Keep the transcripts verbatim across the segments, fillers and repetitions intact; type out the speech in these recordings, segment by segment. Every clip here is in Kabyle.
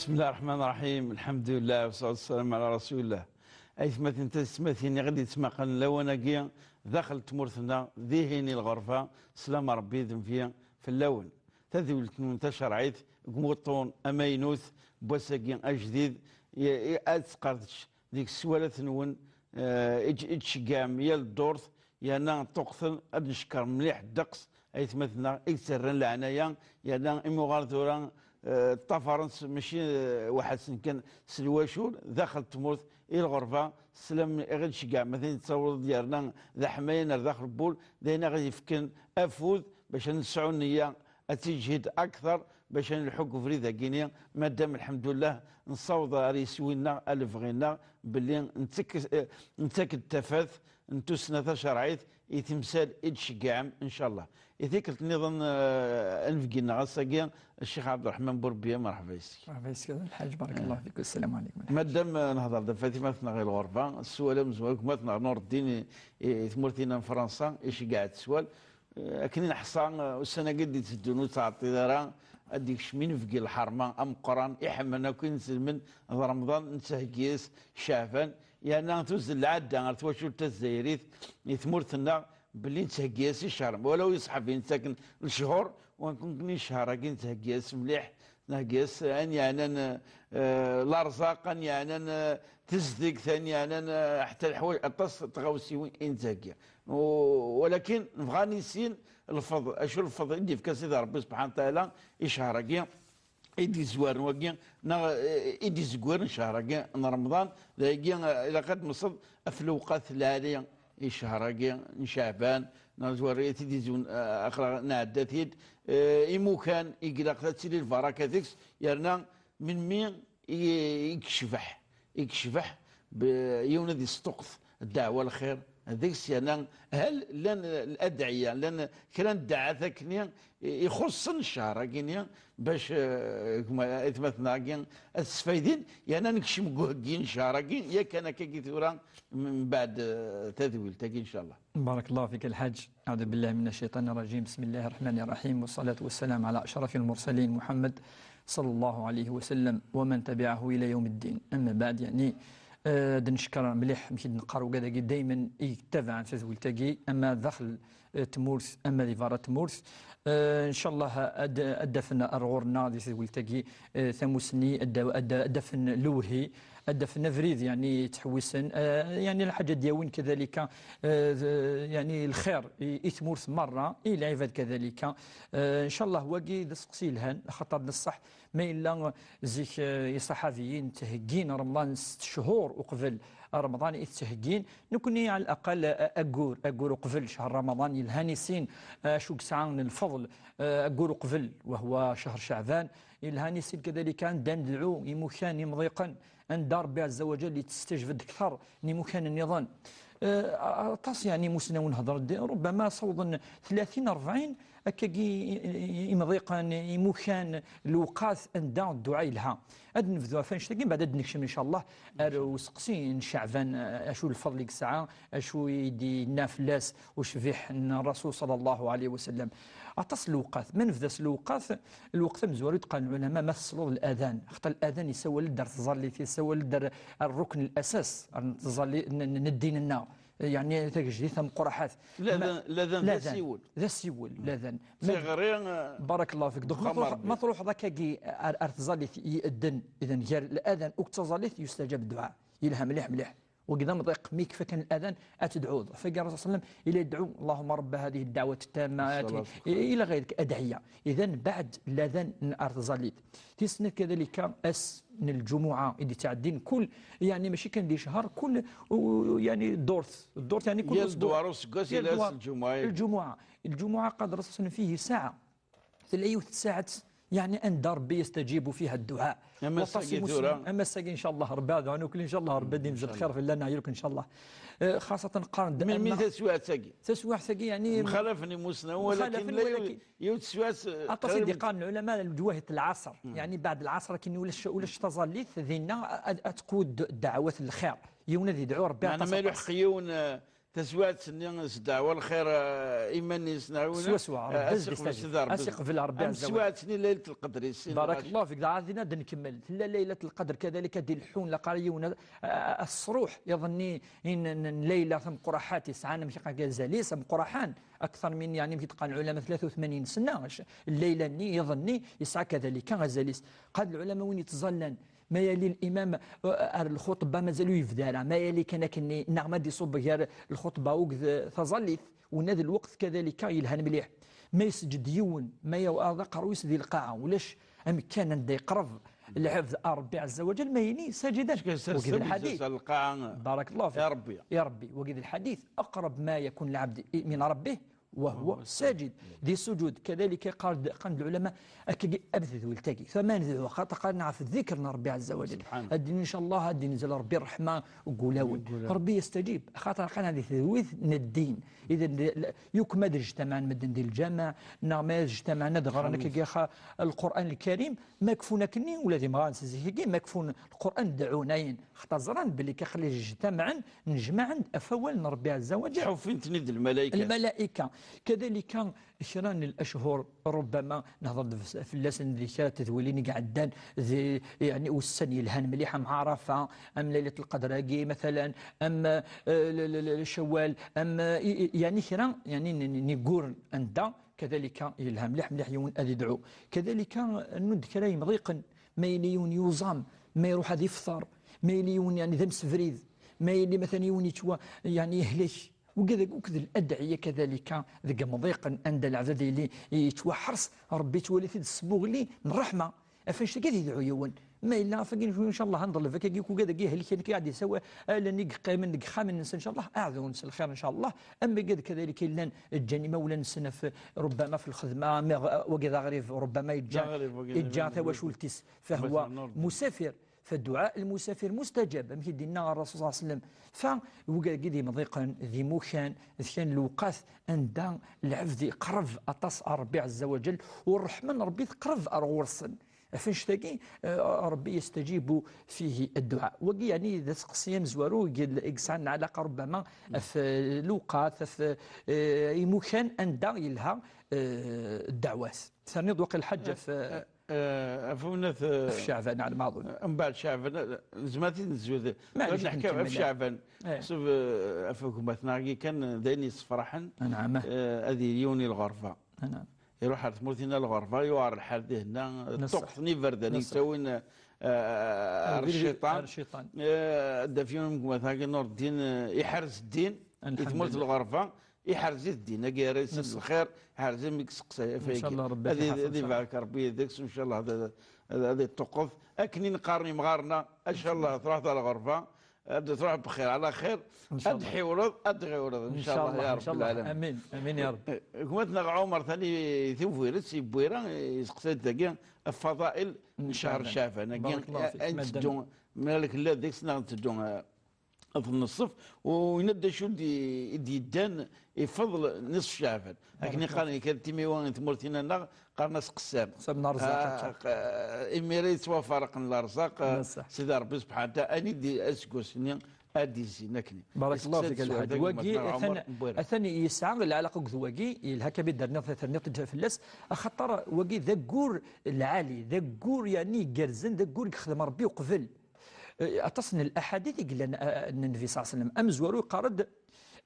بسم الله الرحمن الرحيم. الحمد لله والصلاة والسلام على رسول الله. Aytmaten, taysetmatin i ɣ-d-yettmaqalen lawan-agi daxel n tmurt-nneɣ, dihin i lɣerba, sslam n Ṛebbi d nnbi fell-awen. Tadwilt-nwen tacerɛit deg wuṭṭun amaynut n wass-agi ajdid, i, i, ad tesqerdec deg sswalat-nwen, eh, i d-, i d-tceggɛem yal ddurt, yerna ṭṭuqten. Ad neckeṛ mliḥ ddeqs aytmaten-nneɣ i yetterran leɛnaya, yerna imuɣar tura, eh, ṭṭafaren-tt mačči, eh, weḥd-sen kan s lwacul, daxel n tmurt, i lɣerba, sslam i ɣ-d-tceggɛem, ma tin tettaweḍ-d yerna d aḥmayan ar daxel n wul, d ayen i ɣ-yefken afud bac ad nesɛu nniya ad tiǧhid akteṛ bac ad nelḥu deg ubrid-agi-ni, madam, lḥemdullah, nessaweḍ ar yiswi-nneɣ, ar lebɣi-nneɣ, belli nettak, eh, nettak-d tafat n tussna tacerɛit i timsal i d-tceggɛem, ncallah. I tikkelt nniḍen, eh, anebgi-nneɣ ass-agi, Ccix Ɛebderreḥman Burbiya, merḥba yes-k. Merḥba yes-k a Lḥaǧ, barakallahu fik, wassalamu ɛalaykum. Madam, eh, nehḍer-d ɣef atmaten-nneɣ i lɣerba, sswal amezwaru, gma-tneɣ Nureddin i, i, i tmurt-inna n Fransa, iceggeɛ-d sswal. Eh, akken i neḥṣa, eh, ussan-agi d-itteddun ur ttɛeṭṭil ara, ad d-ikcem inebgi n lḥerma ameqqran, iḥemmlen akk inselmen d Remḍan, nettheggi-as Ceɛban, yerna tuzzel lɛadda ɣer twacult tazzayrit i tmurt-nneɣ belli nettheggi-as i ccher, walaw i ṣṣeḥbi nettaken lechur, wankun ccher-agi nettheggi-as mliḥ, nheggi-as ayen yeɛnan, eh, larzaq, ayen yeɛnan, eh, tezdegt, ayen yeɛnan, eh, ḥetta leḥwayeǧ, aṭas n tɣawsiwin i nettheggi. U-, walakin nebɣa ad nissin lfeḍ, acu lfeḍ i d-yefka Sidi Ṛebbi subḥanahu wa taɛala i ccher-agi i d-yezwaren wagi, neɣ, eh, i d-yezgwiren ccher-agi n Remḍan, dagi, eh, ilaq ad d-nṣed ɣef lewqat lɛali i ccher-agi n Ceɛban, neɣ zwar i t-id-izun, eh, axra nɛedda-t-id, eh, imukan i ilaq ad tili lbaraka deg-s, yerna melmi i, i yecbeḥ, i yecbeḥ, b-, yiwen ad yesṭuqet ddeɛwa lxir deg-s, yerna hal llan ladɛiya, llan kra n ddeɛwat akkenni i, ixuṣṣen ccher-agi-ni, bac, eh, gma-, aytmaten-agi ad sfaydin, yerna nekcem deg uheggi n ccher-agi, yakan akkagi tura, m-, mbeɛd, eh, tadwilt-agi, ncallah. بارك الله فيك الحاج. أعوذ بالله من الشيطان الرجيم. بسم الله الرحمن الرحيم. والصلاة والسلام على أشرف المرسلين محمد صلى الله عليه وسلم ومن تبعه إلى يوم الدين. أما بعد، يعني, آه، ad neckeṛ mliḥ, amek i d-neqqar, wigad-agi daymen i yettabaɛen tadwilt-agi, ama daxel, eh, tmurt, ama di berra tmurt. Eh, ncallah ad, ad d-afen ar ɣur-nneɣ di tadwilt-agi, eh, tamussni, ad, ad, ad d-afen lewhi, ad d-afen abrid, yeɛni, yettḥewwisen, eh, yeɛni, lḥaǧa ad d-yawin kadalika, eh, d-, yeɛni, lxir i, i tmurt merra, i lɛibad kadalika. Eh, ncallah wagi d aseqsi yelhan, axaṭer d ṣṣeḥ, ma yella zik, eh, iṣaḥabiyin ttheggin Remḍan s ttecḥur uqbel Remḍan i ttheggin, nekkni ɛal aqal, eh, aggur, aggur uqbel ccher Remḍan yelhan i sin, eh, acu yesɛa n lfeḍl, eh, aggur uqbel, wahwa ccher Ceɛban, yelhan i sin kadalika anda nedɛu imukan imḍiqen, anda Ṛebbi ɛezza wa jall yettstajeb-d kteṛ n imukan nniḍen. Eh, aṭas, yeɛni, imusnawen hedṛen-d, rubbama sawḍen tlatin, rebɛin, akkagi i, i, i, imḍiqen, imukan, lewqat anda dduɛa yelha. Ad nebdu ɣef annect-agi, mbeɛd ad d-nekcem, ncallah, ar useqsi n Ceɛban, eh, acu lfeḍl i yesɛa, acu i d-yenna fell-as ucbiḥ n Ṛṛasul ṣalla Llahu ɛalayhi wa sallam. Aṭas n lewqat. Ma nebda s lewqat, lweqt amezwaru i d-qqaren lɛulama, ma tesleḍ ladan. Axaṭer ladan yessawal-d ar tẓallit, yessawal-d ar, ar rukn l-asas, ar tẓalli-, n, n, n ddin-nneɣ. Yeɛni tagejdit tameqqraḥat. Ladan, ma-, ladan d ladan, asiwel. D asiwel, ladan. Ma-, tiɣri, eh, barakallahu fik. Donc, ma truḥ-, ma truḥeḍ akkagi ar, ar tẓallit iɛeddan, idan gar ladan akked tẓallit yustajab dduɛa. Yelha mliḥ, mliḥ. Wagi d amḍiq, mi yekfa kan ladan, ad tedɛuḍ. Ɣef wagi Ṛṛasul ṣalla Llahu ɛalayhi wa sallam, yella yedɛu, اللهم رب هذه الدعوة التامة, إلى غير ذلك, adɛiya. Idan, mbeɛd ladan n ar tẓallit. Tis snat kadalika, ass n lǧumuɛa i d-yettɛeddin kul, yeɛni, mačči kan di ccher, kul, u-, yeɛni, ddurt, ddurt, yeɛni, kul usbuɛ. Yal ddwar useggas yella ass n lǧumuɛa. Lǧumuɛa. Lǧumuɛa, قال الرسول صلى الله عليه وسلم, فيه ساعة. Tella yiwet tsaɛet, yeɛni, anda Ṛebbi يستجيب فيها الدعاء. Am ass-agi tura. Am ass-agi, ncallah, Ṛebbi ad aɣ-nukel, ncallah, Ṛebbi ad d-inzel lxir fell-anen, ɛyurek, ncallah. Eh, xaṣṣatan qqaren-d. Melmi taswiɛt-agi? Taswiɛt-agi, yeɛni, mxalafen imusnawen, walakin la yiwet, yiwet teswiɛt, eh, aṭas i d-iqqaren lɛulama, leǧwahit n lɛaṣer. Yeɛni, mbeɛd lɛaṣer, akken ulac, ulac taẓallit, dinna ad, ad tqewwed ddeɛwat n lxir. Yiwen ad yedɛu, Ṛebbi, meɛna aṭas, ma iluḥeq yiwen, eh, Taswiɛt-nni s ddeɛwa lxir, eh, iman-is neɣ win-, swaswa, eh, Rebbi ad as-iqbel s-, Sidi Rebbi. As-iqbel Rebbi. Am azza wa jal. Teswiɛt-nni Laylat Lqadr-is. Barak Llah fik, dɣa ad nkemmel. Tella Laylat Lqadr kadalik ad d-ileḥḥun, la qara yiwen, eh, eh, ṣṣruḥ, iḍ-nni n, n, n Layla tameqqraḥat, yesɛan amek iqan azal-is ameqqraḥan, akteṛ min, yeɛni, amek i d-qqaren lɛulama, tlata u tmanyin sna, ac-, llayla-nni, iḍ-nni, yesɛa kadalika azal-is. Qad lɛulama win yettẓallan, ma yali limam, eh, ar lxuṭba mazal ur yebda ara, ma yali kan akkenni, neɣ ma d-iṣubb gar lxuṭba akked taẓallit, wenna d lweqt kadalika yelhan mliḥ. Ma yesǧed yiwen, ma yaweḍ aqerru-is di lqaɛa, ulac amekkan anda yeqreb lɛebd ar Rebbi ɛezza wa jal, ma yini saǧidan. Wagi d lḥadit. Ar lqaɛa. Barak Llah fik. Ya Rebbi. Ya Rebbi, wagi d lḥadit, aqrab ma yakun lɛebd i-, min Rabbih, وهو ساجد. Di sujud, kadalika, qal-, qqaren-d lɛulama, akkagi, am tedwilt-agi. Tura ma nedɛu, xaṭer qqaren ɣef ddikr n Ṛebbi ɛezza wa jal. Subḥan. Ad d-nini, ncallah, ad d-inzel Ṛebbi ṛṛeḥma deg wulawen. Deg wulawen. Ṛebbi yestajib. Xaṭer qqaren di tedwilt n ddin. Idan, l-, l-, yakk ma d-jtamɛen medden di lǧameɛ, neɣ ma d-jtamɛen ad ɣren akkagi xa-, Lqur'an Lkarim, ma kfun akkenni, ula d imɣaren s zik-agi, ma kfun Lqur'an, dɛun-ayen. Xaṭer ẓran belli aql-i jtamɛen, nejmaɛen-d ɣef wawal n Ṛebbi ɛezza wa jal. Ttḥuffin-ten-id lmalaykat. Lmalayka. Kadalika, kra n lachur, rubbama nehḍer-d fell-, fell-asen di kra n tedwilin i iɛeddan, di, yeɛni, ussan yelhan mliḥ, am Ɛarafa, am Laylat Lqadr-agi, matalan, am, eh, l-, l-, l-, Cawwal, am, eh, i, i, yeɛni kra, yeɛni, n, n, n yigguren anda, kadalika, yelha mliḥ, mliḥ yiwen ad idɛu. Kadalika, nnudd kra yemḍiqen, ma yili yiwen yuẓam, ma iruḥ ad ifṭer, ma yili yiwen, yeɛni, d amsebrid, ma yili, matalan, yiwen yettwa-, yeɛni, yehlek. Wigad akk d ladɛiya kadalika deg yemḍiqen anda lɛebd ad yili yettwaḥres, Ṛebbi yettwali-t-id s tmuɣli n ṛṛeḥma. Ɣef annect-agi ad yedɛu yiwen. Ma yella ɣef wagi, ncallah, ad nḍleb akkagi akk wigad-agi ihelken, akka i ɣ-d-yessawalen, i yeqqimen deg yixxamen-nsen, ncallah, aɛdun s lxir, ncallah. Am wigad kadalika yellan ǧǧan imawlan-nsen ɣef, rubbama ɣef lxedma, ma ɣ-, wagi d aɣrib, rubbama yeǧǧa, d aɣrib, wagi d yeǧǧa aɣrib, tawacult-is, fahwa musafir. Fa dduɛa lmusafir mustajab, amek i d-yenna Ṛṛasul ṣalla Llahu ɛalayhi wa sallam. Fa wigad-agi d imḍiqen, d imukan, d kan lewqat anda lɛebd iqerreb aṭas ar Ṛebbi ɛezza wa jal, u ṛṛeḥma n Ṛebbi teqreb ar ɣur-sen. Ɣef annect-agi, eh, Ṛebbi yestajibu fihi dduɛa. Wagi, yeɛni, d aseqsi amezwaru i, i yesɛan lɛalaqa rubbama ɣef, eh, lewqat, ɣef, eh, imukan anda yelha, eh, ddeɛwat. Terniḍ waqil, Lḥaǧ, ɣef, eh, Eh, ɣef umnat, eh, ɣef Ceɛban, ɛla ma aḍunnu. Mbeɛd Ceɛban, eh, nezmer ad t-id-nezwir. Maɛlic, ad neḥki ɣef Ceɛban. Eh. Ḥseb, eh, ɣef gma-tneɣ-agi kan, d ayen yessefraḥen, anɛam, eh, ad yili yiwen i lɣerba. Anɛam. Iruḥ ɣer tmurt-nni lɣerba, yuɛer lḥal dihenna, ṭṭuqqten iberdan yettawin, eh, eh, ar cciṭan. Ar cciṭan. Eh, ad d-af yiwen n gma-tneɣ-agi Nureddin, eh, iḥerz ddin, i tmurt n lɣerba. Iḥrez-it ddin-agi, yerra-yas-d lxir, iḥrez-it mi yesteqsa ɣef wayagi. Ncallah Rebbi ad i-, ad ibarek Rebbi deg-s, ncallah ad, ad, ad iṭṭuqqet. Akken i neqqaren imɣaren-a, ncallah truḥ ɣer lɣerba, ad truḥ bxir ɛla xir, ad d-ḥiwleḍ, ad d-ɣiwleḍ, ncallah, ya Rebbi lɛalamin. Amin, amin ya Rebbi. Eh, gma-tneɣ Ɛumer tani Tubiret, Iwwira, yesteqsa-d dagi, ɣef fadail n ccher Ceɛban-agi, barak Llahu fik, ayen teddun, malak nella deg-s neɣ teddun, eh, ad nṣef, u yenna-d d acu i d-, i d-yeddan i fadl nisf Ceɛban. Akken i qqaren kan timiwa n tmurt-nneɣ, qqaren-as qessam. Qessam n ṛṛezzaq, ah, akka. Q-, imir i yettwafaraqen ṛṛezzaq, ah, Sidi Ṛebbi subḥanahu wa taɛala, anida aseggas-nni ad d-izzin akken. Barak Llahu fik a Lḥaǧ. Wagi atan, atan yesɛa lɛalaqa akked wagi, yelha kan mi d-terniḍ, terniḍ-d fell-as, axaṭer wagi d aggur lɛali, d aggur, yeɛni, igerrzen, d aggur i yexdem Ṛebbi uqbel. Eh, aṭas n laḥadit i yellan, eh, n Nnbi ṣalla Llahu ɛalayhi wa sallam. Amezwaru yeqqar-d,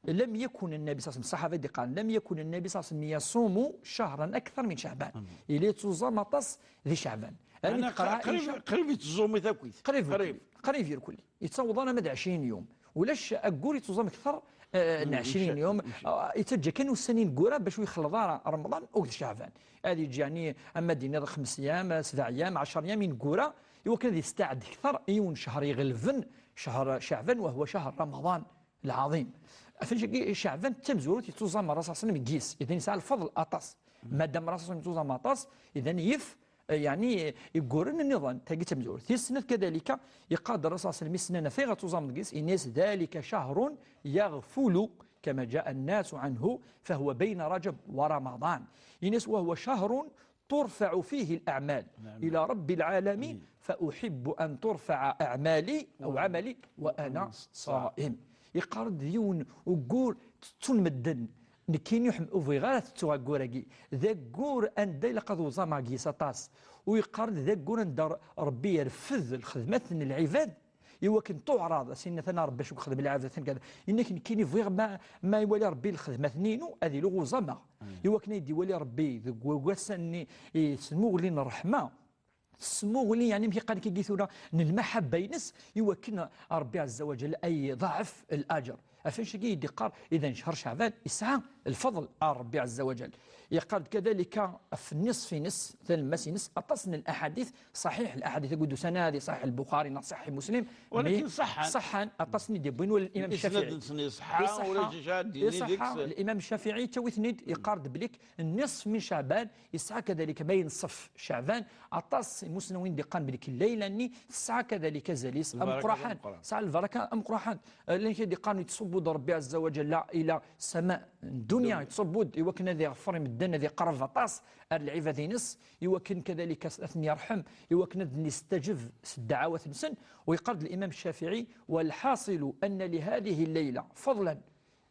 لم يكن النبي صلى الله عليه وسلم, ṣṣaḥaba i d-iqqaren, لم يكن النبي صلى الله عليه وسلم يصوم شهرا أكثر من شعبان. Yella yettuẓam aṭas di Ceɛban. Ayen i teqqar Ɛica, qrib, qrib yettuẓum-it akkit. Qrib, qrib, qrib irkelli. Yettaweḍ arma d ɛecrin yum. Ulac aggur yettuẓam kter, eh, n ɛecrin yum. Ah, yettaǧǧa kan ussan ineggura bac ur yexleḍ ara Remḍan akked Ceɛban. Ad yeǧǧ, yeɛni, ama d-iniḍ xems yam, sebɛ yam, ɛecr yam ineggura, i wakken ad yesteɛd kter i yiwen n ccher iɣelben ccher Ceɛban, وهو شهر رمضان العظيم. Ɣef wannect-agi, Ceɛban d tamezwarut yettuẓam Ṛṛasul ṣalla Llahu ɛalayhi wa sallam deg-s, idan yesɛa lfeḍl aṭas. Ma dam Ṛṛasul ṣalla Llahu ɛalayhi wa sallam yettuẓam aṭas, idan yif, eh, yeɛni, igguren nniḍen, tagi d tamezwarut. Kadalika, yeqqar-d Ṛṛasul ṣalla Llahu ɛalayhi wa sallam, mi s-nnan af ayɣer tettuẓameḍ deg-s, yenna-yas: ذلك شهر يغفل كما جاء الناس عنه، فهو بين رجب ورمضان. Yenna-yas: وهو شهر ترفع فيه الأعمال إلى رب العالمين، فأحب أن ترفع أعمالي أو عملي وأنا صائم. Yeqqar-d d yiwen uggur tettun medden. Nekkini ur bɣiɣ ara tettuɣ aggur-agi. D aggur anda ilaq ad uẓameɣ deg-s aṭas. U yeqqar-d d aggur anda Rebbi yerfed lxedmat n lɛibad, i wakken tuɛraḍ, a Sidna, tana Rebbi acu yexdem lɛibad, atan kada. Inna-k nekkini bɣiɣ ma, ma iwali Rebbi lxedmat-nni-inu, ad iluɣ uẓameɣ. I wakken ay d-iwali Rebbi deg wass-nni, i tesmuɣli n ṛṛeḥma, tesmuɣli, yeɛni, amek iqqar-k agi tura, n lmaḥabba-ines, i wakken Rebbi Ɛezza wa Ǧell ay iḍaɛef laǧer. Ɣef wannect-agi i d-iqqar, idan, ccher Ceɛban yesɛa lfeḍl ar Rebbi Ɛezza wa Ǧell. Yeqqar-d kadalika ɣef nniṣf-ines, talemmas-ines, aṭas n laḥadit, ṣaḥiḥ, laḥadit-agi d-usan-a di Ṣaḥiḥ Lbuxari neɣ Ṣaḥiḥ Muslim, Isnad-nsen iṣeḥḥa. Ṣaḥḥan, aṭas n i d-yewwin, ula d Imam Ccafiɛi. Isnad-nsen iṣeḥḥa, iṣeḥḥa, ulac acu ara d-yini iṣeḥḥa, deg-s. Imam Ccafiɛi yettawi-ten-id, yeqqar-d belli nniṣf min Ceɛban yesɛa kadalika ma yenṣef Ceɛban, aṭas n imusnawen d-iqqaren belli llayla-nni tesɛa kadalika azal-is lbaraka ameqqraḥan, ameqqran. Tesɛa lbaraka ameqqraḥan. Llan kra d-iqqaren yettṣubbu-d Rebbi Ɛezza wa Ǧalla ila sama n dunya, yettṣubbu-d i wakken ad iɣfer i medden, ad iqerreb aṭas ar lɛibad-ines, i wakken kadalika ad ten-yerḥem, i wakken ad ten-yesteǧeb s ddeɛwat-nsen. U yeqqar-d Limam Ccafiɛi: "والحاصل أن لهذه الليلة فضلا".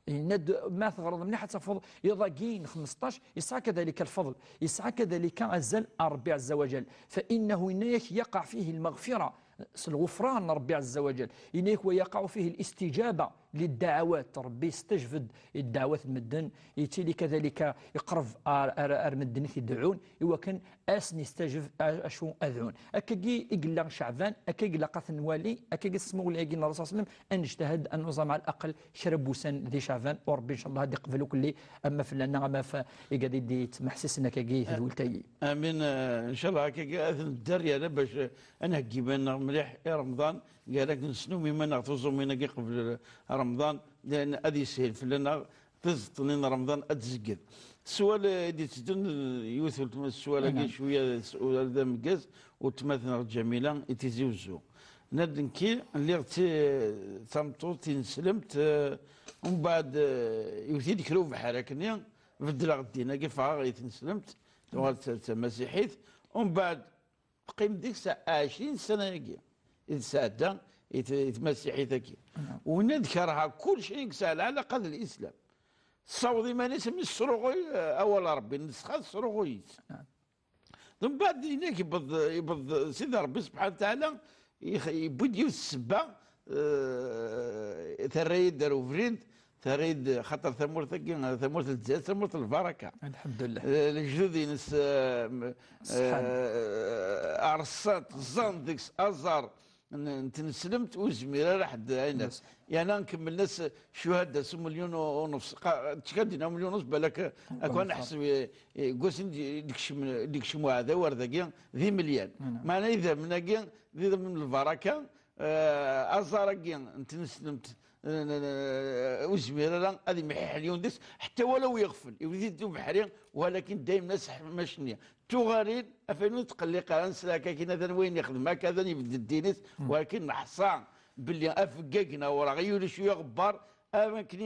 Yenna-d, ma teɣreḍ mliḥ ad tafeḍ, iḍ-agi n xmesṭac, yesɛa kadalika lfeḍl, yesɛa kadalika azal ar Rebbi Ɛezza wa Ǧell. فإنه, yenna-yak, يقع فيه المغفرة, s lɣufran n Rebbi Ɛezza wa Ǧell. Yenna-yak, ويقع فيه الاستجابة للدعوات, Rebbi yestajeb-d i ddeɛwat n medden, yettili kadalika iqreb ar, ar, ar medden i t-ideɛɛun, i wakken ad sen-yestajeb a-, acu ad ɛun. Akkagi i yella Ceɛban, akka i ilaq ad t-nwali, akkagi s tmuɣli-agi n Ṛṛasul ṣalla Llahu ɛalayhi wa sallam, ad nejtahad ad nuẓam ɛal aqal kra n wussan di Ceɛban, u Ṛebbi, ncallah, ad iqbel ukelli, ama fell-aneɣ, ama f igad i d-yettmeḥsisen akkagi i tedwilt-agi. Amin, eh, ncallah, akkagi ad nedder yerna bac, eh, ad nheggi iman-nneɣ mliḥ i Remḍan, gar akken nesnum iman-nneɣ tuẓumin-agi qbel Remḍan, llan ad yeshil fell-aneɣ tiẓeṭ-nni n Remḍan ad tzegged. Sswal, eh, i d-itteddun, eh, yiwet weltma, sswal-agi cwiya, sswal d ameggaz, weltma-tneɣ Ǧamila i Tizi Wezzu. Nna-d, nekki lliɣ d ti-, d tameṭṭut tineslemt, eh, umbeɛd, eh, iwet-iyi-d kra ubeḥri akkenni, beddleɣ ddin-agi, ffɣeɣ i tineslemt, tuɣal d ta-, d tamasiḥit, umbeɛd teqqim deg-s ɛecrin ssana-agi i tesɛedda i t-, i tmasiḥit-agi. Winna d-kerha kullec i yesɛa lɛalaqa d Lislam. Tessaweḍ iman-is mi tesruɣuy, eh, awal n Rebbi, nesxa tesruɣuy-itt. Mbeɛd, inak, yewweḍ, yewweḍ Sidi Rebbi subḥanahu wa taɛala, yewwi-d yiwet ssebba, eh, terra-yi-d ar ubrid, terra-yi-d, xaṭer tamurt-agi, tamurt n Lezzayer, tamurt n lbaraka. Lḥemdullah. Eh, lejdud-ines, eh, m-, eh, rṣan-t, ẓẓan deg-s aẓar n, n tneslemt, ur zmir ara ḥedd ayen. Yerna nkemmlen-as ccuhada s umelyun u, u nefs. Qa-, ttkadin umelyun u nefs, balak, akk ad neḥseb, eh, eh, deg wasmi d-, d-ikcem, d-ikcem uɛdaw ar dagi, d imelyan. Meɛna idammen-agi, d idammen n lbaraka, eh, aẓar-agi n tneslemt, eh, n, n, n, ur zmir ara ad imḥiḥel yiwen deg-s, ḥetta walaw yeɣfel, iwet-it-id ubeḥri, walakin daymen aseḥmac-nni. Tuɣalin, ɣef ayen ur tqelliq ara, nesla akka akin atan wayen yexdem akka, atan ibedd ddin-is, walakin neḥṣa belli afeggag n awraɣ i yuli cwiya ɣebbar, am akken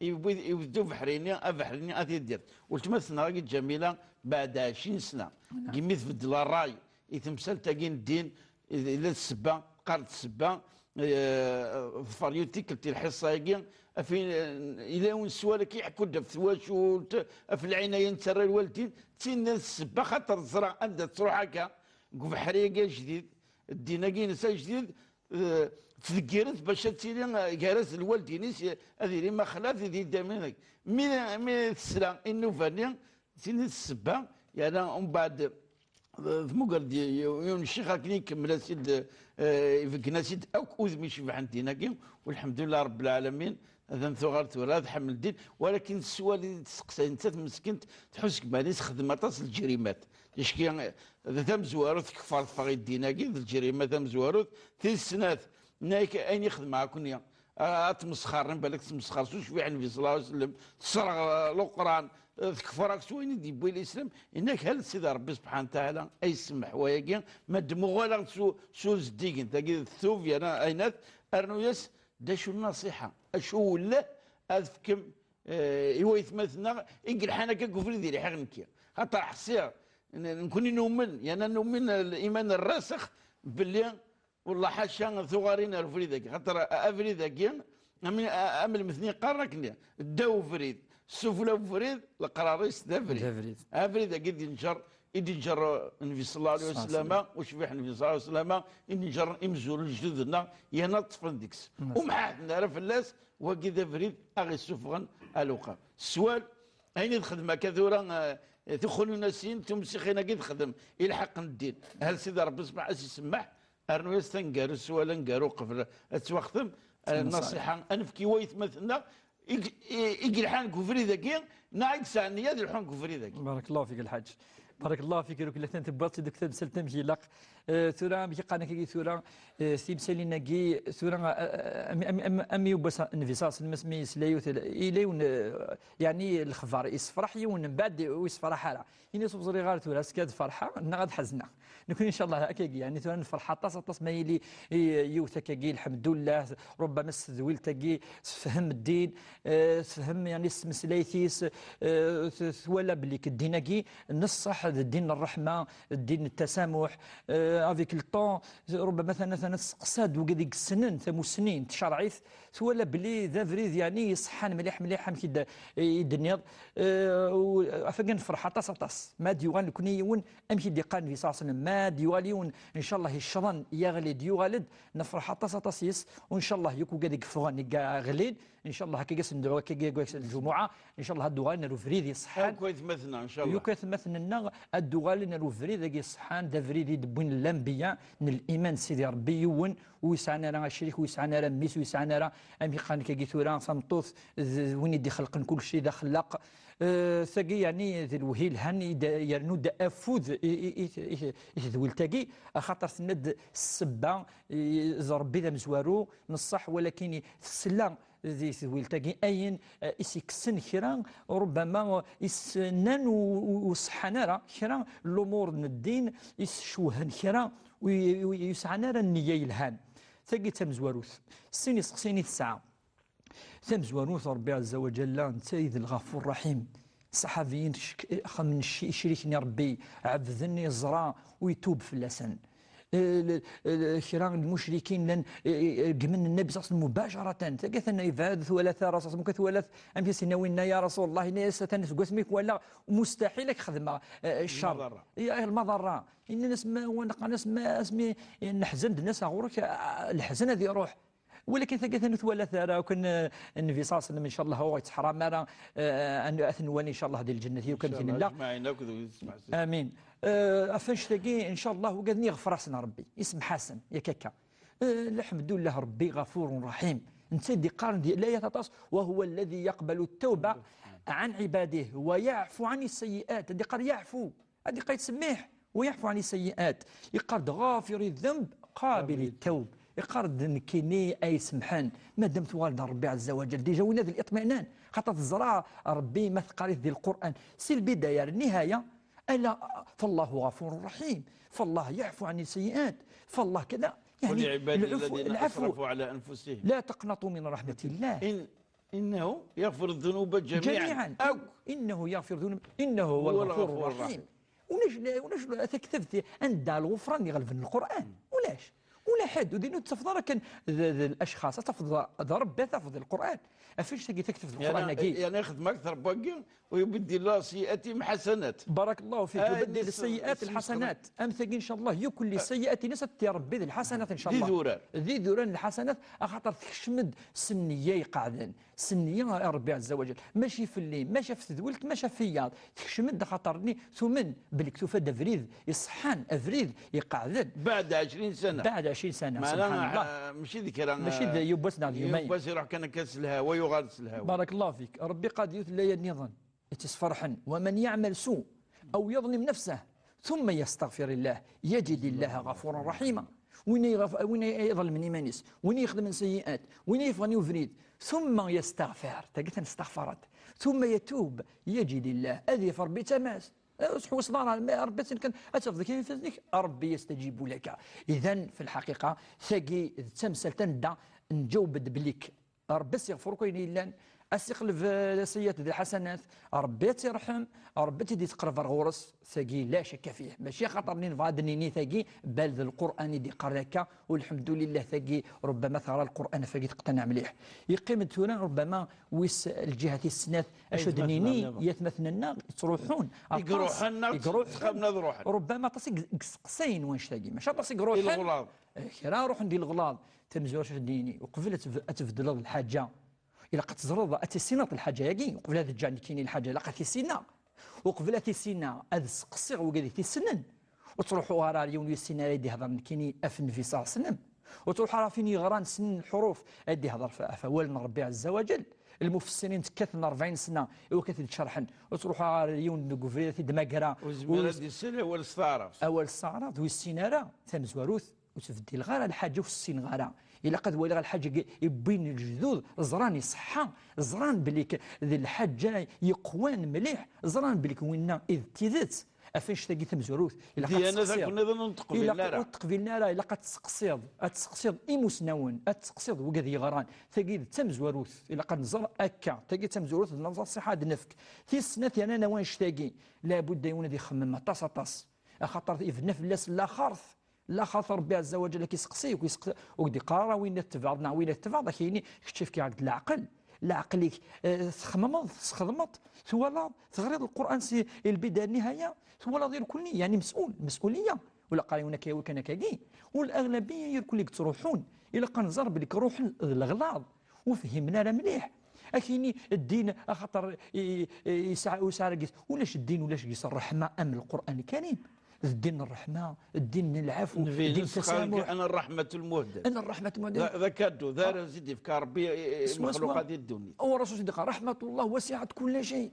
i, i, iwet-d ubeḥri-nni, abeḥri-nni ad t-id-irt. Weltma-tneɣ-agi Ǧamila, beɛd ɛecrin sna, deg imi tbeddel ṛṛay i temsalt-agi n ddin, i d, i d ssebba, qqar-d ssebba, eh, ḍfer yiwet tikkelt i lḥiṣṣa-agi, af, eh, yella yiwen sswal akka iḥekku-d ɣef twacult, ɣef lɛinaya nettarra i lwaldin, d tin ssebba, xaṭer teẓra anda tettruḥ akka, deg ubeḥri-agi ajdid, ddin-agi-ines ajdid, eh, ttdeggiren-t bac ad tili, eh, gar-as d lwaldin-is, eh, ad yili maxlat di idammen-agi. Mi, mi tesla i nnuba-nni, d tin i d ssebba, yerna umbeɛd, eh, tmuger-d y-, y-, yiwen n ccix akken ikemmel-as-id, eh, ibeggen-as-id akk udem icebḥen ddin-agi, u lḥemdullah Rebbi lɛalamin, atan tuɣal tura tḥemmel ddin, walakin s wali testeqsay nettat meskint, tḥus deg iman-is texdem aṭas n leǧrimat. Ticki, eh, d tamezwarut tekfer teffeɣ i ddin-agi, d leǧrima tamezwarut. Tis snat, nna-yak ayen ixdem akkenni, a, ad tmesxerem, balak tmesxer s ucbiḥ n Nnbi ṣella Llahu ɛalayhi wa sallam, tesserɣ, eh, Leqran, eh, tekfer akk s wayen i d-yewwi Lislam, inna-k hal Sidi Rebbi subḥanahu wa taɛala ay semmeḥ wayagi, ma d-muɣaleɣ s u-, s ur zeddigen, tagi tettub yerna aynat, rnu-yas d acu n nnaṣiḥa, acu wellah ad fkem, eh, i waytmaten-nneɣ i yelḥan akka deg ubrid i lḥiɣ nekki. Xaṭer ḥṣiɣ, n-, nekkni numen, yerna numen liman rrasex, belli Wellah ḥaca tuɣarin ar ubrid-agi, xaṭer abrid-agi Am, am lmetni qqaren akken, ddaw ubrid, sufla ubrid, leqrar-is d abrid. D abrid. Abrid-agi i d-inǧer, i d-inǧer Nnbi sallallahu alayhi wa sallam, ucbiḥ Nnbi sallallahu alayhi wa sallam, i d-inǧer imezwura lejdud-nneɣ, yerna ṭṭfen deg-s. Ur mḥaḥden ara fell-as, wagi d abrid aɣ-issufɣen ar lewqam. Sswal, ayen i texdem akka tura, eh, tuxunin-asin, tumsixin-agi texdem i lḥeqq n ddin. Hal Sidi Ṛebbi sebḥa-, as-isemmeḥ, rnu-yas taneggarut, sswal aneggaru qbel ad twaxtem, eh, nnaṣiḥa, ad nefk i waytmaten-nneɣ i, i, i yelḥan deg ubrid-agi, neɣ i yesɛan nniya ad lḥun deg ubrid-agi. Barakallahu fik, a Lḥaǧ. Barakallahu fik, rukla tan tewwiḍ-tt-id deg tamsalt amek ilaq. Eh, tura, amek i qqaren akka tura, eh, timsalin-agi, tura, eh, am, am, am, am yubbas Nnbi sallallahu alayhi wa sallam, asmi yesla yiwet, yella yiwen, eh, yeɛni lexbar, yessefraḥ yiwen, mbeɛd ur yessefraḥ ara. Ini-as ur ẓriɣ ara tura, est-ce que ad ferḥeɣ neɣ ad ḥezneɣ. Nekni, ncallah, akkagi, yeɛni tura nefreḥ aṭas, aṭas ma yili i, yiwet akkagi, lḥemdullah, rubbama s tedwilt-agi, tefhem ddin, eh, tefhem, yeɛni, s tmeslayt-is, eh, t-, twala belli k-, ddin-agi, n ṣṣeḥ, d ddin n ṛṛeḥma, d ddin n tasamuḥ, eh, avec le temps, rubbama tana, tana tesseqsa-d wigad i yessnen tamussni n tcerɛit, twala belli d abrid, yeɛni, iṣeḥḥan mliḥ, mliḥ, amek i d-, i d-tenniḍ. Eh, u-, afagi nefreḥ aṭas, aṭas. Ma d-yuɣal nekni yiwen, amek i d-iqqar Nnbi sallallahu alayhi wa sallam, ma d-yuɣal yiwen, ncallah, iccḍen, yaɣli-d, yuɣal-d, nefreḥ aṭas, aṭas yes, u ncallah, yakk wigad i yeffɣen, i yaɣlin, ncallah, akka i asen-nedɛu, akka i asen lǧumuɛa, ncallah, ad d-uɣalen ar ubrid iṣeḥḥan. Akk aytmaten-nneɣ, ncallah. Yakk aytmaten-nneɣ, ad d-uɣalen ar ubrid-agi iṣeḥḥan, d abrid i d-wwin lanbiya n liman d Sidi Ṛebbi yiwen, ur yesɛan ara acrik, ur yesɛan ara mmi-s, ur yesɛan ara, amek i qqaren akkagi tura, tameṭṭut, d, d win i d-ixelqen kulci d axellaq. Eh, tagi, yeɛni, d lewhi yelhan, i d-, yernu-d afud i, i, i, i, i tedwilt-agi, axaṭer tenna-d ssebba, i, d Ṛebbi d amezwaru n ṣṣeḥ, walakin i tesla di tedwilt-agi ayen, eh, i s-ikksen kra, rubbama, eh, i s-nnan u, u, ur ṣeḥḥan ara, kra n lumuṛ n ddin i s-cewhen kra, ur, ur, ur yesɛan ara nniya yelhan. Tagi d tamezwarut. Sin iseqsiyen i tesɛa. Tamezwarut, Ṛebbi ɛezza wa ǧalla, netta i d Lɣafur Ṛaḥim. Ṣaḥabiyin cek-, xemmen c-, icriken i Ṛebbi, ɛebden, iẓra, u itub fell-asen. Eh, l-, l-, kra n lmucrikin llan, eh, eh, reggmen Nnabi sallallahu alayhi wa sallam mubacaratan. Tagi atan yebɛed, twala-t ara, sallallahu alayhi wa sallam, twala-t, amek i s-yenna winna, ya Rasul Allah, yenna-yas, atan seg wasmi i k-walaɣ, mustaḥil ad k-xedmeɣ, eh, ccer. Lmaḍerra. Ya, lmaḍerra. Yenna-as, ma, wa neqqar-as, ma, asmi neḥzen, d-nas ɣur-k, ah, leḥzen ad iruḥ. Walakin tagi atan ur twala ara, akken, eh, Nnbi sallallahu alayhi wa sallam, ncallah, ur yettḥaram ara, eh, ad, ad t-nwali, ncallah, di lǧennet, yakk amek i nella. Ncallah, ajmaɛin akk d wid yesmeḥsen. Amin. Eh, ɣef annect-agi, ncallah, wigad-nni iɣfer-asen Ṛebbi, isemmeḥ-asen, yak akka. Eh, lḥemdullah, Ṛebbi ɣafurun raḥim. Netta i d-iqqaren di layat aṭas, وهو الذي يقبل التوبة عن عباده ويعفو عن السيئات. Ad iqqar yeɛfu. Ad iqqar yettsemmiḥ, ويعفو عن السيئات. Iqqar-d غافر الذنب قابل التوب. Iqqar-d nekkini ay semḥen. Madam tuɣal-d Ṛebbi ɛezza wa ǧal, déjà winna d liṭminan. Xaṭer teẓra Ṛebbi ma teqqar-it di Lqur'an. Si lbidaya ar nnihaya, ala, فالله غفور رحيم، فالله يعفو عن السيئات، فالله كذا. يعني, ولعبادي العفو، الذين العفو. أسرفوا على أنفسهم. لا تقنطوا من رحمة الله. إن إنه يغفر الذنوب جميعا. جميعا. Akk. إنه يغفر الذنوب، إنه هو هو الغفور الغفور الرحيم. الرحيم. Ulac, ulac taktabt anda lɣufran iɣelben Lqur'an. Ulac. Ula ḥedd, u din ur tettafeḍ ara kan d, d الأشخاص, ad tafeḍ d Ṛebbi, ad tafeḍ d Lqur'an. Af annect-agi taktabt n Lqur'an-agi. يعني يخدم أكثر بوقي ويبدل الله سيئاتهم حسنات. بارك الله فيك. آه، يبدل السيئات الحسنات. Am tagi, ncallah, yakk السيئات-ines ad t-iṛebbi d lḥasanat, ncallah. D idurar. D idurar n lḥasanat, axaṭer tekcem-d s nniya iqeɛden. S nniya i Ṛebbi ɛezza wa ǧal. Mačči fell-i, mačči ɣef tedwilt, mačči ɣef wiyaḍ. Tekcem-d axaṭer-nni tumen belli tufa-d abrid iṣeḥḥan, abrid iqeɛden. بعد عشرين سنة. بعد عشرين سنة, سبحان الله. Mačči d kra, mačči d yiwwas neɣ d yumayen. Yiwwas iruḥ kan akka s lhawa, yuɣal s lhawa. بارك الله فيك. Ṛebbi qal-d yiwet n laya nniḍen. Ittisferḥen, ومن يعمل سوء أو يظلم نفسه ثم يستغفر الله يجد الله غفورا رحيما. Win ay ɣef-, win ay iḍelmen iman-is, win ay ixedmen seyyi'at, win ay yeffɣen i ubrid, ثم يستغفر, tagi tanestaɣfarat, ثم يتوب يجد الله, ad yaf Ṛebbi tama-s. Ur tḥewwseḍ ara, ma Ṛebbi aten kan ad tafeḍ kan ifassen-ik, ربي يستجيب لك. إذن في الحقيقة, tagi d tamsalt anda nǧaweb-d belli Ṛebbi as-iɣfer akk ayen yellan, As-iqleb, eh, sayyiat d lḥasanat, Ṛebbi ad tt-irḥem, Ṛebbi ad tt-id-iqreb ar ɣur-s, tagi la cakka fih. Mačči axaṭer-nni nebɣa ad d-nini tagi, bal d Lqur'an i d-iqqar akka, u lḥemdulillah tagi, rubbama teɣra Lqur'an ɣef wagi teqtanaɛ mliḥ. Yeqqim-d tura rubbama wis lǧiha tis snat, acu d-nini, yatmaten-nneɣ yettruḥun, aṭas, i iruḥen, rubbama aṭas i yesteqsayen wanect-agi, mačči aṭas i iruḥen, kra ruḥen di leɣlaḍ. Tamezwarut acu d-nini, uqbel ad tb-, ad tbeddleḍ lḥaǧa, ilaq ad teẓreḍ, ad tissineḍ lḥaǧa-agi. Uqbel ad ǧǧeɣ nekkini lḥaǧa, ilaq ad tissineɣ. Uqbel ad tissineɣ, ad seqsiɣ wigad i tissnen. Ur ttruḥuɣ ara ar yiwen ur yessin ara i d-ihḍer nekkini ɣef Nnbi ṣalla Llahu ɛalayhi wa sallam. Ur ttruḥuɣ ara ɣef win yeɣran ssnen lḥuruf, ad d-ihḍer ɣef, ɣef wawal n Ṛebbi ɛezza wa ǧell. Lmufessirin ttekkaten ṛebɛin sna i wakken ad t-id-cerḥen. Ur ttruḥuɣ ara ar yiwen deg ubrid ad t-id-mmagreɣ. Ur yezmir ad d-isel awal s taɛrabt. Awal s taɛrabt, ur yessin ara. Tamezwarut, ur ttbeddileɣ ara lḥaǧa ur ssineɣ ara. Ilaq ad waliɣ lḥaǧa i wwin lejdud, ẓran iṣeḥḥa, ẓran belli k-, d lḥaǧa yeqwan mliḥ, ẓran belli k-, winna i d tidet. Ɣef annect-agi tamezwarut, ilaq ad teqsiḍ. Ilaq ur teqbilen ara, ilaq ad teqsiḍ, ad teqsiḍ imusnawen, ad teqsiḍ wigad yeɣran. Tagi d tamezwarut, ilaq ad nẓer akka. Tagi d tamezwarut, d naẓer ṣṣiḥa ad nefk. Tis snat yernan awannect-agi, labudda yiwen ad ixemmem aṭas, aṭas. Axaṭer ibna fell-as laxert. Laxert Ṛebbi ɛezza wa ǧell ad k-iseqsi, ur k-iseqsi, ur k-d-iqqar ara win i tebɛeḍ neɣ win i tebɛeḍ, ad k-yini kečč fkiɣ-ak-d leɛqel. Leɛqel-ik, eh, txemmemeḍ, tesxedmeḍ, twalaḍ, teɣriḍ Lqur'an si lbidaya nnihaya, twalaḍ irkelli, yeɛni mes'ul, mes'uliya. Ur ilaq ara yiwen akka yawi kan akkagi. U laɣlabiya irkelli i yettruḥun, ilaq ad nẓer belli k-ruḥen d leɣlaḍ. Ur fhimen ara mliḥ. Ad k-yini ddin, axaṭer i, i, yesɛa, ur yesɛi ara gis. Ulac ddin, ulac gis ṛṛeḥma am Lqur'an Lkarim. D ddin n ṛṛeḥma, ddin n lɛafu, ddin n tasamuḥ. Ana ṛṛeḥmatul muhdat. Ana ṛṛeḥmatul muḥdat. D, d akadu, d arraz i d-ifka Ṛebbi i, i, i lmexluqat di ddunit. Wa Rasul Siddiq, رحمة الله وسعت كل شيء.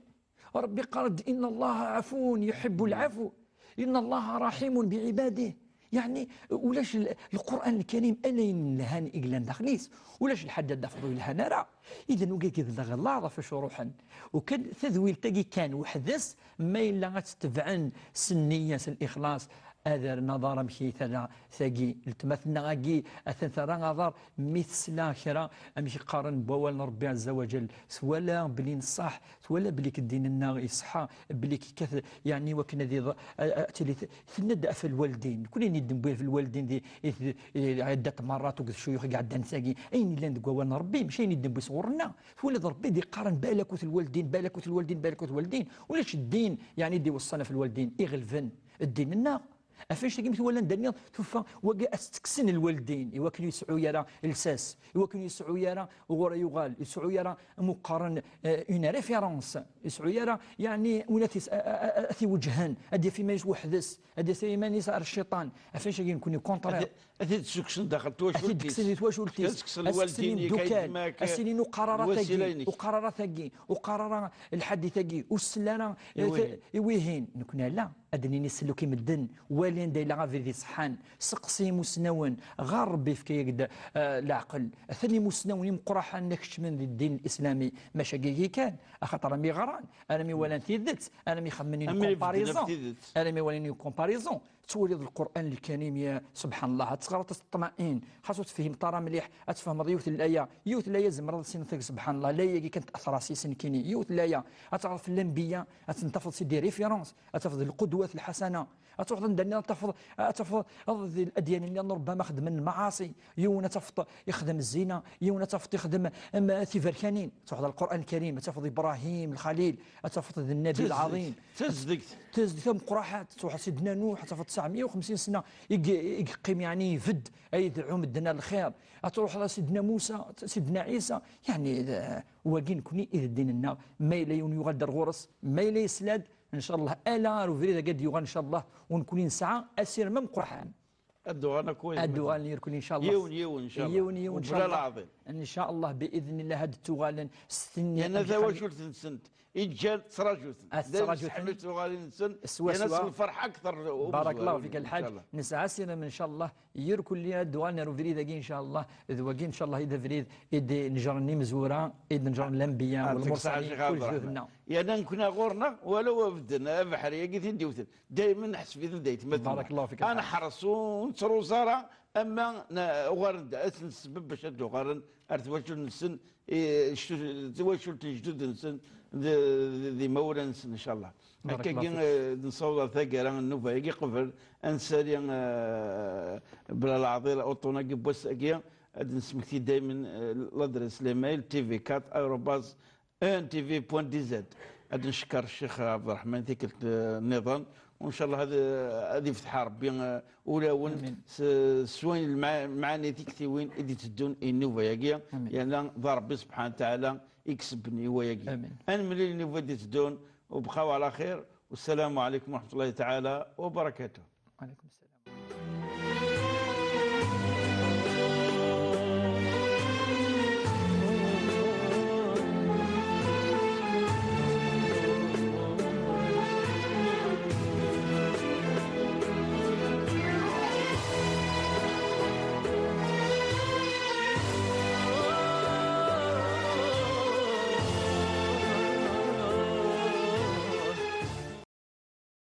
Ṛebbi yeqqar-d, إن الله عفو يحب العفو، إن الله رحيم بعباده. Yeɛni, ulac l-, Lqur'an Lkarim, ala ayen lhan i yellan daxel-is, ulac lḥaǧa ad d-tafeḍ ur yelhan ara. Idan, wigi d leɣlaḍ ɣef acu ruḥen. U kan tadwilt-agi kan weḥd-s, ma yella ad tt-tebɛen s nniya, s lixlaṣ, ad rren aḍar amek i terra tagi, letma-tneɣ-agi, atan terra aḍar, mi tesla kra, amek i qqaren, n wawal n Ṛebbi ɛezza wa ǧell, twala belli nṣaḥ, twala belli k-, ddin-nneɣ iṣeḥḥa, belli k-, kkat, yeɛni, wakken ad iḍ-, a, a, tili t-, tenna-d ɣef lwaldin. Nekni i d-newwi ɣef lwaldin di, i t-, i ɛeddat merrat akked ccuyux i iɛeddan tagi. Ayen yellan deg wawal n Ṛebbi, mačči ayen i d-newwi sɣur-nneɣ. Twalaḍ Ṛebbi d-iqqaren balakut lwaldin, balakut lwaldin, balakut lwaldin. Ulac ddin, yeɛni, d-iweṣṣan ɣef lwaldin, iɣelben ddin-nneɣ. Ɣef annect-agi mi twala anda nniḍ, tufa wagi ad t-ttekksen lwaldin, i wakken ur yesɛu ara lsas, i wakken ur yesɛu ara ɣur-i yuɣal, ur yesɛu ara muqqaren, eh, une référence, ur yesɛu ara, yeɛni, win ad t-is-, a, a, a, a t-iweǧhen, ad d-yaf iman-is weḥd-s, ad d-yaf iman-is ar cciṭan. Ɣef annect-agi nekni contraire. Ad, ad t-id-ssukksen daxel twacult-is. Ad t-id-kksen di twacult-is. Ad t-kksen lwaldin, ad s-inin d ukal, ad s-inin uqrar ara tagi, uqrar ara tagi, uqrar ara lḥadit-agi, ur sell ara, eh, i wihin. I wihin. Nekni ala. Ad d-nini selluk i medden, wali anda yella abrid iṣeḥḥan, seqsi imusnawen, ɣer Ṛebbi yefka-yak-d, eh, leɛqel. Atan imusnawen imeqqraḥen la keččmen di ddin l-islami, maca gigi kan, axaṭer armi ɣran, armi walan tidet, armi xemmen une comparaison, armi walan une comparaison. Tettwaliḍ Lqur'an Lkarim, ya subḥan Allah, ad teɣreḍ ad teṭma'in, xas ur tefhimeḍ ara mliḥ, ad tfehmeḍ yiwet n laya, yiwet n laya tzemreḍ ad tiniḍ tagi subḥan Allah, laya-agi kan tɛeṭṭer-as i nekkini, yiwet n laya, ad teɣreḍ f lanbiya, ad ten-tafeḍ c'est des références, ad tafeḍ lqudwat lḥasana, ad truḥeḍ anda nniḍen ad tafeḍ, ad tafeḍ ad di ladyan nniḍen rubbama xedmen lmaɛaṣi, yiwen ad tafeḍ ixdem zzina, yiwen ad tafeḍ ixdem, em, tiberkanin, ad truḥeḍ ar Lqur'an Lkarim, ad tafeḍ Ibrahim Lxalil, ad tafeḍ d Nnabi lɛaḍim. Tazdegt. Tazdegt tameqqraḥat, ad truḥeḍ Sidna Nuḥ, ad tafeḍ tesɛemya u xemsin sna i ye-, i yeqqim, yeɛni, ibedd, ay yedɛu medden ar lxir, ad truḥeḍ ar Sidna Musa, Sidna Ɛisa, yeɛni, d, wagi nekni i d ddin-nneɣ, ma yella yiwen yuɣal-d ar ɣur-s, ma yella yesla-d, ncallah, ala ar ubrid-agi ad d-yuɣal, ncallah, u nekni nesɛa asirem ameqqraḥan. Ad d-uɣalen akk wayeḍ. Ad d-uɣalen irkelli, ncallah. Yiwen, yiwen, ncallah. Yiwen, yiwen, ncallah. Ncallah, bi idnillah, ad d-tuɣalen s tinni. Yerna tawacult-nsent, i ǧǧan ttraǧu-ten. Ad ttraǧu-ten. Dayem seḥlu tuɣalin-nsen, s wass-a. Yerna s lferḥ akter. Barakallahu fik a lḥaǧ. Ncallah. Nesɛa asirem, ncallah, irkelli ad d-uɣalen ar ubrid-agi, ncallah, d wagi, ncallah, i d abrid i d-neǧren imezwura, i d-neǧren lanbiya, wal mursalin, kul jdudna. Yerna nekni ɣur-neɣ, walaw abedden, abeḥri-agi t-id-iwten, daymen neḥseb-iten d aytmaten. Barakallahu fik. Ad neḥres ur nettruẓ ara ama na- uɣalen-d ad ten-nsebbeb bac ad d-uɣalen ar twacult-nsen, i, ctu- twacult n lejdud-nsen d, d, d imawlan-nsen, ncallah. Akkagi, eh, nessaweḍ ar taggara n nnuba-agi qbel ad nsali, eh, bla leɛḍil uṭṭun-agi n wass-agi, ad d-nesmekti daymen, eh, l'adresse, l'email, T V quatre arobase E N T V point D Z. Ad ncekker Ccix Ɛebderreḥman tikkelt, eh, nniḍen, u ncallah ad, ad ifteḥ Rebbi, eh, ulawen s, s wayen lma- lmaɛani tiktiwin i d-iteddun i nnuba-agi, yerna d Rebbi subḥanahu wa taɛala i isebben i wayagi. Ad nemlil nnuba i d-iteddun, u bqaw ɛla xir, wassalamu ɛalaykum wa raḥmatullahi taɛala wa barakatuh.